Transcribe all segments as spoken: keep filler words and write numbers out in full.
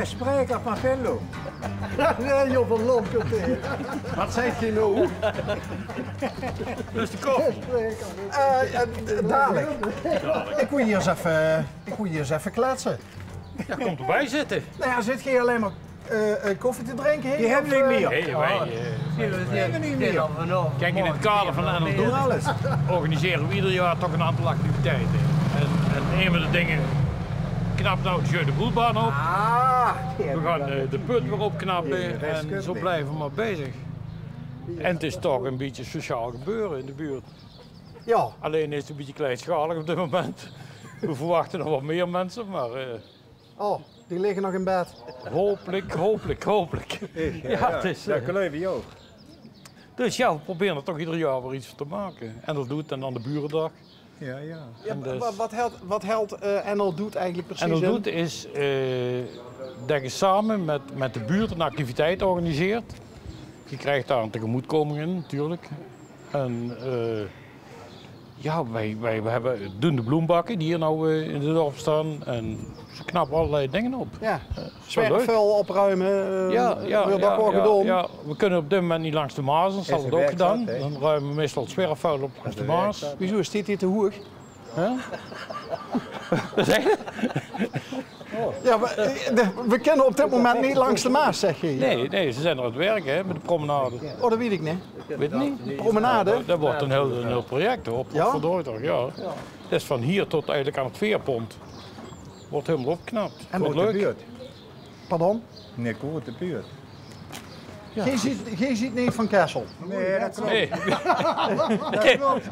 Spreker van Venlo. Nae, joh, van Lom kump 'r. Wat zeet geer noe? Dus de koffie. Eh, eh, dalik. Ik wil hier eens even, ik wil hier eens even kletsen. Ja, kom d'rbij zitte. Nou ja, zit geer alleen maar eh, eh, koffie te drinken? Die hebbe we neet mier. Nae, nae, nae. Kiek, in het kader van N L Doet organiseren we ieder jaar toch een aantal activiteiten. En, en een van de dingen, knap nou de Jeu de Boelbaan op. We gaan eh, de put weer opknappen en zo blijven we maar bezig. En het is toch een beetje sociaal gebeuren in de buurt. Ja. Alleen is het een beetje kleinschalig op dit moment. We verwachten nog wat meer mensen, maar eh, Oh, die liggen nog in bed. Hopelijk, hopelijk, hopelijk. Ja, het is, eh, dus ja, we proberen er toch ieder jaar weer iets van te maken. En dat doet en dan de Burendag. Ja, ja. Ja, en dus wa-, wat held, wat held eh, N L Doet eigenlijk precies in? N L Doet is eh, dat je samen met, met de buurt een activiteit organiseert. Je krijgt daar een tegemoetkoming in, natuurlijk. En eh, ja, wij, wij, we hebben, doen de bloembakken die hier nou eh, in het dorp staan. En ze knappen allerlei dingen op. Ja. Eh, is wel leuk. Zwerfvuil opruimen, eh, ja, ja, wordt ook wel gedaan. Ja, we kunnen op dit moment niet langs de Maas, dan zal het ook gedaan. Dan ruimen we meestal het zwerfvuil op langs de Maas. Wieso, is dit hier te hoog? Hè? Wat zeg je? Ja, we, eh, we kunnen op dit moment niet langs de Maas, zeg je. Nee, nee, ze zijn er aan het werken hè, met de promenade. Oh, dat weet ik niet. Weet niet? De promenade? Dat, dat wordt een heel, een heel project, hoor. Ja? Verdorie toch, ja. Dat is van hier tot eigenlijk aan het veerpont. Wordt helemaal opgeknapt. En wordt leuk. Pardon? Nee, ik hoor de buurt. Ja. Geer ziet, geer ziet niet van Kessel. Nee, dat klopt. Nee. Dat klopt.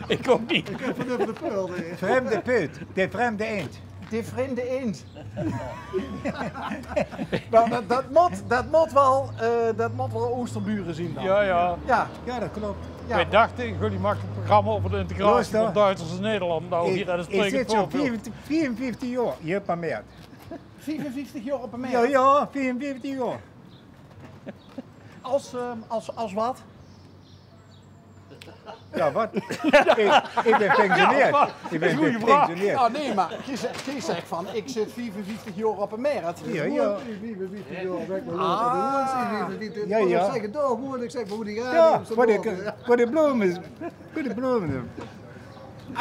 Ik ook niet. Ik heb van de Peul, hè. Vreemde puut, de vreemde eend. De vreemde eend. Maar dat, dat, moet, dat moet wel, eh, dat moet wel Oosterburen zien dan. Ja, ja. Ja. Ja, dat klopt. Ja. Wij dachten, jullie maken een programma over de integratie van Duitsers in Nederland. Nou, hier, dat is sprekend voorbeeld. Ik zit zo'n vierenvijftig, vierenvijftig jaar hier op Mert. Vierenvijftig jaar op Mert? Ja, ja, vierenvijftig jaar. Als, ehm, als, als wat? Ja, wat? Ik, ik ben pensioneerd. Ja, wat? Ik ben pensioneerd. Ah, nee, maar je zegt, je zegt van, ik zit vierenvijftig jaar op Mert. Ja, ja. Vierenvijftig jaar, zeg maar, ah. Ja, ja. Ik zeg, daar woon ik, zeg maar, hoe die... Ja, voor de, voor de bloemen. Voor de bloemen.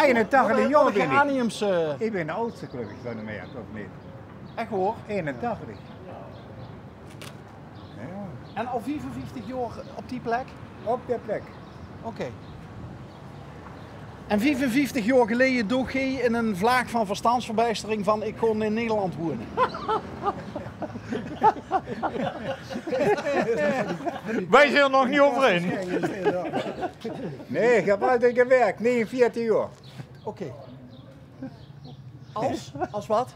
Eenentachtig jaar ben ik. Geraniums, eh. Ik ben de oudste, geloof ik, van de Mert, of niet? Echt hoor? Eenentachtig. Ja. En al vierenvijftig jaar op die plek? Op die plek. Oké. En vierenvijftig jaar geleden doog geer in een vlaag van verstandsverbijstering van: ik ga in Nederland wonen. Wij zijn er nog niet over in. Nee, ik heb altijd gewerkt, negenenveertig jaar. Oké. Als? Als wat?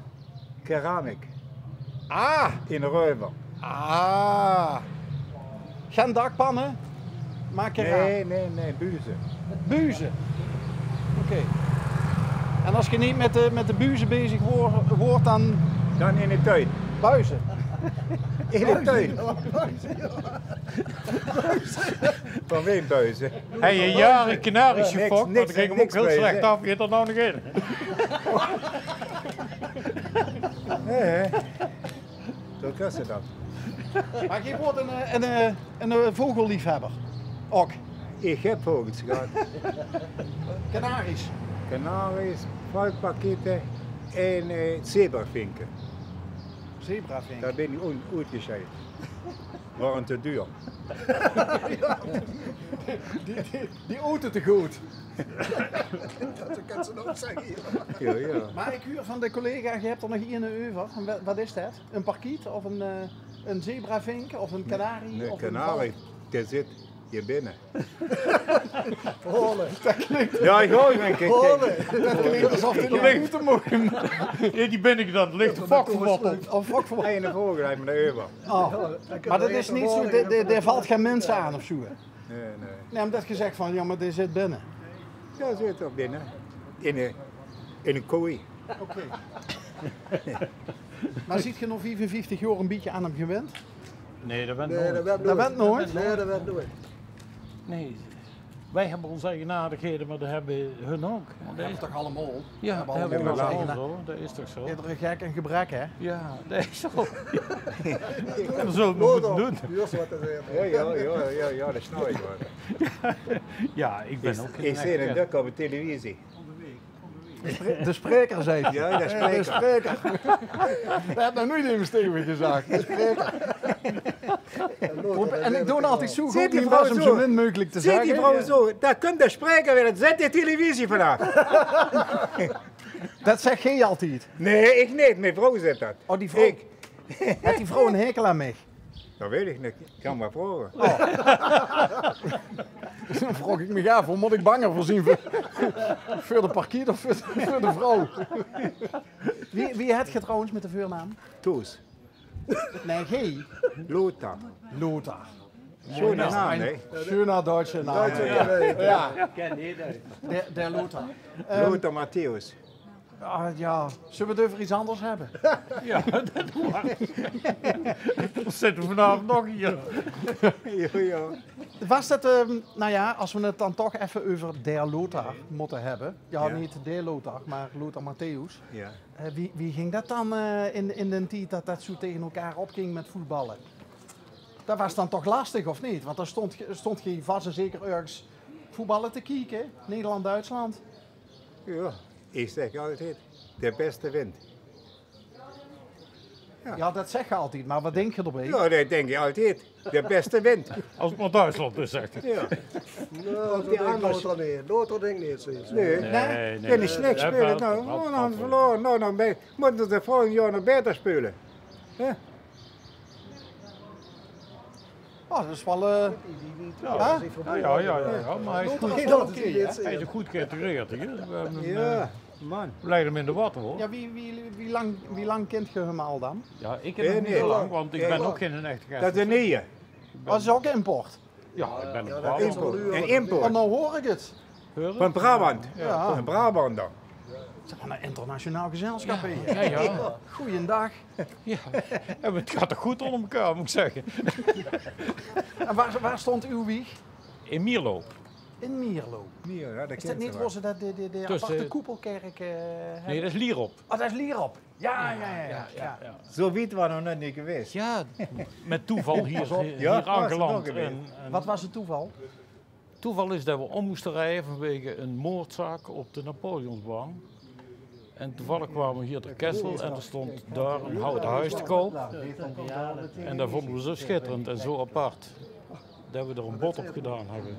Keramiek. Ah! In de Reuver. Ah. Geen dakpannen, maar keramiek. Nee, nee, nee, buizen. Buizen? Oké. En als je niet met de, met de buizen bezig woor-, wordt, dan... Dan in de tuin. Buizen. In de tuin. Van wien buizen? Hey, een jaren kanarische fok, maar dat ging hem ook heel slecht af. Geet er nou nog in? Nee, hè? Zo kan ze dat. Maar je wordt een, eh, een, eh, een, eh, vogelliefhebber. Ook. Ik heb vogels gehad. Kanaries. Kanaries, vuilparkieten en eh, zebravinken. Zebravinken. Daar ben ik oet-, oetgescheid. Waren te duur. Die, die, die auto te goed. Dat kan ze nog zeggen, ja. Ja, ja. Maar ik huur van de collega, je hebt er nog een over. Wa-, wat is dat? Een parkiet of een, eh, een zebravink of een kanarie? Nee, of een kanarie, die zit hier binnen. Hole. Ja, ik hoor, denk ik. Hole. Dat klinkt alsof die niet moeten mogen. Ja, die ben ik dan. Ligt de fok verworteld. Of fok verworteld. Hey, een vogel, hij moet naar over. Oh, maar dat is niet zo, daar, daar, daar valt geen mensen aan of zo. Nee, nee. Nee, omdat je zegt van, ja, maar die zit binnen. Ja, ze zit ook binnen. In een, in een kooi. Oké. Maar ziet je nog vierenvijftig jaar een beetje aan hem gewend? Nee, dat went nooit. Dat went nooit? Nee, dat went nooit. Nee. Wij hebben onze eigenaardigheden, maar dat hebben hun ook. Dat is toch allemaal? Ja, dat hebben we allemaal, zo. Dat is toch zo? Iedere gek een gebrek, hè? Ja, dat is zo. Zo moet je het doen. Ja, ja, ja, ja, ja, dat snap ik wel. Ja, ik ben ook geen echte gek. Ik zie het dök op de televisie. De spre-, de spreker, zei ik. Ja, de spreker. De spreker. Hij had nog nooit even tegen me gezegd. De spreker. En ik doe altijd zo goed mijn best om zo min mogelijk te zeggen. Zit die vrouw zo? Daar komt de spreker weer. Zet de televisie vanaf. Dat zegt gij altijd. Nee, ik niet. Mijn vrouw zegt dat. Oh, die vrouw. Ik. Heeft die vrouw een hekel aan mij? Dat weet ik niet. Kan maar vragen. Oh. Dan vraag ik me af, hoe moet ik banger voor zien? Voor, voor de parkiet of voor, voor de vrouw? Wie, wie heet je trouwens met de voornaam? Toos. Nee, geen. Lothar. Lothar. Schöner Name, hè? Schöner deutscher Name. Deutscher Name. Ja. Der, der Lothar. Ehm, Lothar Matthäus. Ah, ja, zullen we het over iets anders hebben? Ja, dat mag. Dan zitten we vanavond nog hier. Ja, ja. Was dat, ehm, nou ja, als we het dan toch even over der Lothar moeten hebben. Ja, niet der Lothar, maar Lothar Matthäus. Ja. Eh, wie, wie ging dat dan, eh, in, in den tijd dat dat zo tegen elkaar opging met voetballen? Dat was dan toch lastig, of niet? Want dan stond, ge- stond je vast en zeker ergens voetballen te kijken. Nederland-Duitsland. Ja, ik zeg altijd, de beste wint. Ja. Ja, dat zeg je altijd, maar wat denk je erbij? Ja, dat denk ik altijd. De beste wint. Als het maar Duitsland is, zegt hij. Ja. Nou, dat denkt Lothar niet. Lothar denkt niet zoiets. Nee. Nee, nee. Kan niet slecht spelen. Nou, dan verloren. Nou, dan ben, moeten ze volgend jaar nog beter spelen. Hè? Oh, dat is wel, eh, ja, ja, ja, ja, ja, maar hij is goed, hij is goed geïntegreerd, hè. We hebben hem, eh, man. We leggen hem in de watten, hoor. Ja, wie, wie, wie lang, wie lang kent ge hem al dan? Ja, ik ken hem niet zo lang, want ik ben ook geen echte gek. Dat is een nieuwe. Oh, dat is ook import? Ja, ik ben een Brabant. Import. Een import. Oh, nou hoor ik het. Van Brabant. Ja. Van Brabant dan. Zeg maar, een internationaal gezelschap hier. Ja, ja. Goeiedag. Ja, en het gaat toch goed onder elkaar, moet ik zeggen. En waar, waar stond uw wieg? In Mierlo. In Mierlo. Mierlo, ja, dat kent ze wel. Is dat niet waar ze dat, de, de, de aparte koepelkerk, eh, hebben? Nee, dat is Lierop. Oh, dat is Lierop. Ja, ja, ja, ja. Zo wied waren we nog niet geweest. Ja, met toeval hier, hier aangeland. En, en wat was het toeval? Toeval is dat we om moesten rijden vanwege een moordzaak op de Napoleonsbaan. En toevallig kwamen we hier ter Kessel en er stond daar een houten huis te koop. En dat vonden we zo schitterend en zo apart dat we er een bod op gedaan hebben.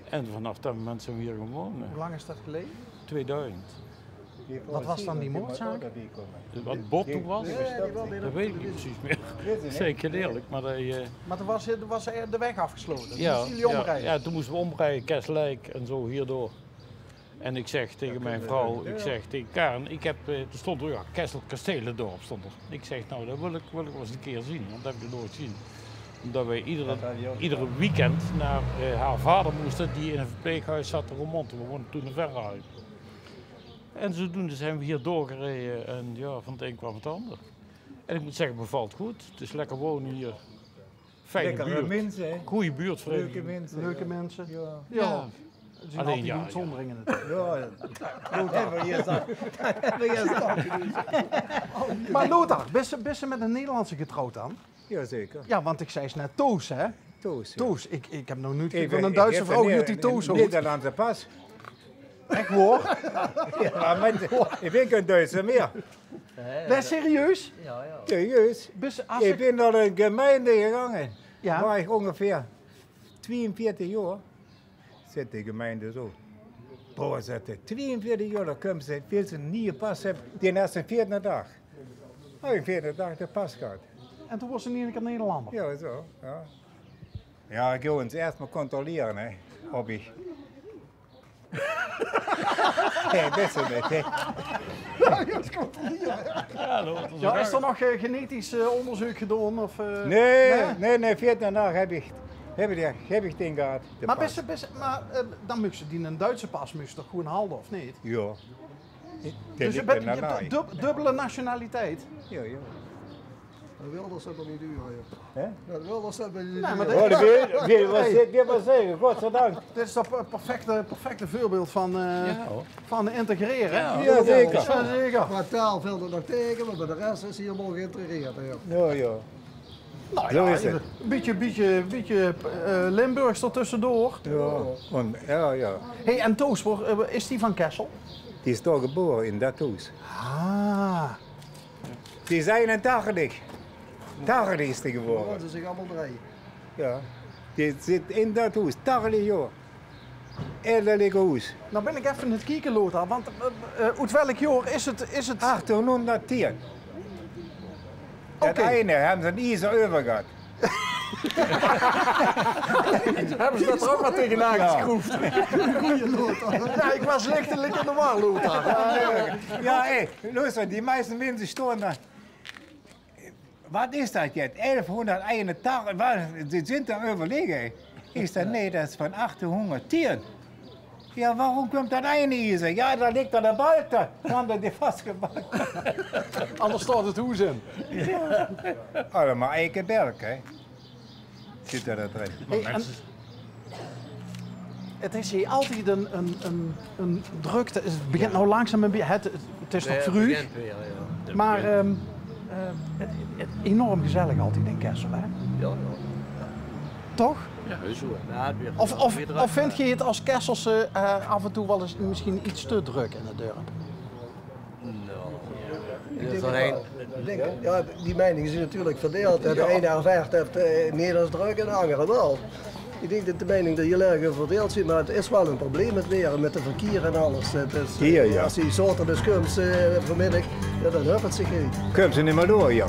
En vanaf dat moment zijn we hier gaan wonen. Hoe lang is dat geleden? Tweeduizend. Wat was dan die moordzaak? Wat bod toen was? Dat weet ik niet precies meer. Zeg ik heel eerlijk, maar dat, eh, maar toen was, was de weg afgesloten. Ja, ja, toen moesten we omrijden, Kesselik en zo hierdoor. En ik zeg tegen mijn vrouw, ik zeg tegen Karen, ik heb, eh, er stond er, ja, Kessel Kastelendorp stond er. Ik zeg, nou, dat wil ik, wil ik wel eens een keer zien, want dat heb ik nog nooit gezien. Omdat wij iedere, iedere weekend naar, eh, haar vader moesten, die in een verpleeghuis zat te Roermond. We woonden toen in Venray. En zodoende zijn we hier doorgereden en ja, van het een kwam het ander. En ik moet zeggen, het bevalt goed. Het is lekker wonen hier. Fijne buurt. Lekkere mensen, hè? Goeie buurtvrienden. Leuke mensen. Leuke mensen. Ja. Ja. Er zijn altijd uitzonderingen natuurlijk. Ja, ja. Hebben we hier staan. Hebben we hier staan. Maar Lothar, bist du, bist du met een Nederlandse getrouwd dan? Jazeker. Ja, want ik zei net Toos, hè? Toos, ja. Toos. Ik, ik heb nog nooit van een Duitse vrouw gehuurd die Toos hoort. Nederlandse pas. Echt waar? Ja, maar ik ben geen Duitser meer. Nee, serieus? Ja, ja. Serieus? Ik ben naar een gemeente gegaan. Ja. Waar ik ongeveer tweeënveertig jaar zit, de gemeente zo. Boah, zegt hij, tweeënveertig jaar, dan komt ze, wil ze een nieuwe pas hebben. Die heeft ze veertien dagen. Oh, in veertien dagen de pas gehad. En toen was ze in één keer Nederlander? Ja, zo, ja. Ja, ik wil eens eerst maar controleren, hè, of ik Nee, best wel net, hè. Ja, juist, komt er hier. Ja, is er nog, eh, genetisch, eh, onderzoek gedaan? Of, eh, nee, nee, nee, veertien dagen heb ik, heb ik, heb ik ding gehad. Maar, best, best, maar, eh, dan moest je die een Duitse pas moest toch gewoon halden, of niet? Ja. Dus je bent, je hebt dub-, dubbele nationaliteit? Ja, ja. Wilders höbbe neet dure, joh. Hè? Wilders höbbe neet dure. Mer det is toch, dit, dit waas zeker, godzijdank. Dit is toch 'n perfecte, perfecte veurbeeld van, eh, van integreren, hè? Ja, zeker. Ja, zeker. Qua taal vilt 't nog taege, mer veur de res is hie hielemaol geïntegreerd, hè, joh. Ja, ja. Nou ja, is 't. Bietje, bietje, bietje, eh, Limburgs d'r tössedoor. Ja, want, ja, ja. Hey, en Toos, wo, eh, is die van Kessel? Die is dao gebore, in det hoes. Ah. Die is einentachtig. Tachtig is die gewore. Ze zich allemaol drei. Ja. Die zit in det hoes, tachtig jaor. Elderlike hoes. Nou bin ik effe aan 't kieke, Lothar, want, eh, eh, oet welk jaor is 't, is 't? Achttienhonderdtien. Det eine höbbe ze 'n iezer euver gehad. Höbbe ze det d'r ouch mer taegenaan geschroefd? Goeie Lothar. Ja, ik waas lichtelijk in de war, Lothar. Ja, hé, luister, die meiste minse staon dao. Wat is det jetzt? Elfhonderdeinentachtig, wat, die zint aan 't euverlègke. Ik zeg, nae, det is van achttienhonderdtien. Ja, waorum kump det eine iezer? Ja, dao ligk dao de balte, dao höbbe die vasgebakke. Anders stort 't hoes in. Allemaol eike belk, hè? Zit d'r det drin? Hey, en het is hie altied 'n, 'n, 'n, 'n drukte. Het begint nou langzaam 'n bietje, het, het is toch vreug. Mer, ehm, eh, het, het enorm gezellig altied in Kessel, hè? Ja, ja. Toch? Ja, zo. Of, of, of vindt geej het as Kesselse, eh, af en toe waal ens misschien iets te druk in het dörp? Nou, ik dink det, ik dink, ja, die meininge zien natuurlik verdeild, hè. De eine ervaart het, eh, neet as druk en de angere waal. Ik dink det de meininge hie erg verdeild zien, mer het is waal 'n probleem, het waer mit 't verkeer en alles. Het is, eh, as se zaoterdigs kums, eh, vanmiddig, ja, dan höb se 't zich neet. Kums se neet mier door, ja.